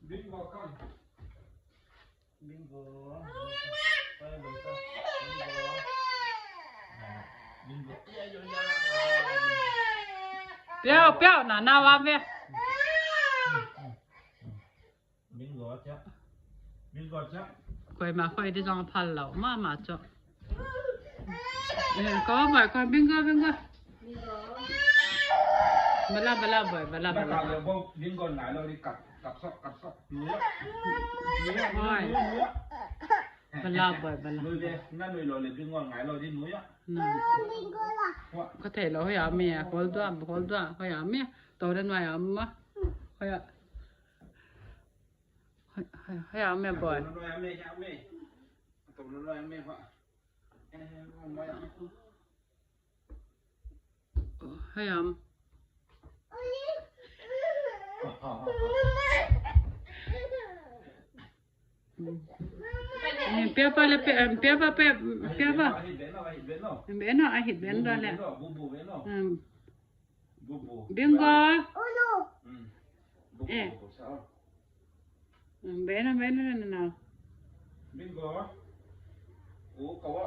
Bingo, come. Bingo. Bingo. Bingo. ປຽວ ປຽວ ນະ ນາວາເວ. Bingo, ເຈົ້າ. Bingo, ເຈົ້າ. ຂ້ອຍມາ ຂ້ອຍໄດ້ສອງພັນແລ້ວ ມາ ມາເຈົ້າ. ເອີ ກໍບອຍ ກໍບິງໂກ ບິງໂກ. ບາລາ ບາລາບອຍ ບາລາ ບາລາ. Bingo ຫງາຍແລ້ວນີ້ ກັດ ກັດຊອກ ກັດຊອກ. ໂອ້ຍ ບາລາບອຍ ບາລາ. ໜຸ່ຍເດ ໜຸ່ຍໂລເລ ບິງໂກຫງາຍແລ້ວນີ້ ໜຸ່ຍອະ. ອືມ ກໍແທ້ແລ້ວ. ເຮົາຢາກແມ່ ໂຮລດ້ວຍ ໂຮລດ້ວຍ. ເຮົາຢາກແມ່ ໂຕນັ້ນວ່າ ເອົາມາ ເຮົາຢາກ ເຮົາຢາກແມ່ບອຍ. ໂຕນ້ອຍໆ ແມ່ ຢາກແມ່ ໂຕນ້ອຍໆ ແມ່ ເຮົາຢາກ ອືມ ປຽວປາ ແລະ ປຽວປາ ປຽວປາ. ເບນເນາະ ອາ ເຮັດເບນໂດນແລ້ວ. ບູບູ ເບນເນາະ. ອືມ Bingo. ອືມ ເອ ເບນເນາະ ເບນເນາະ. Bingo. ໂອ້ ກະວະ.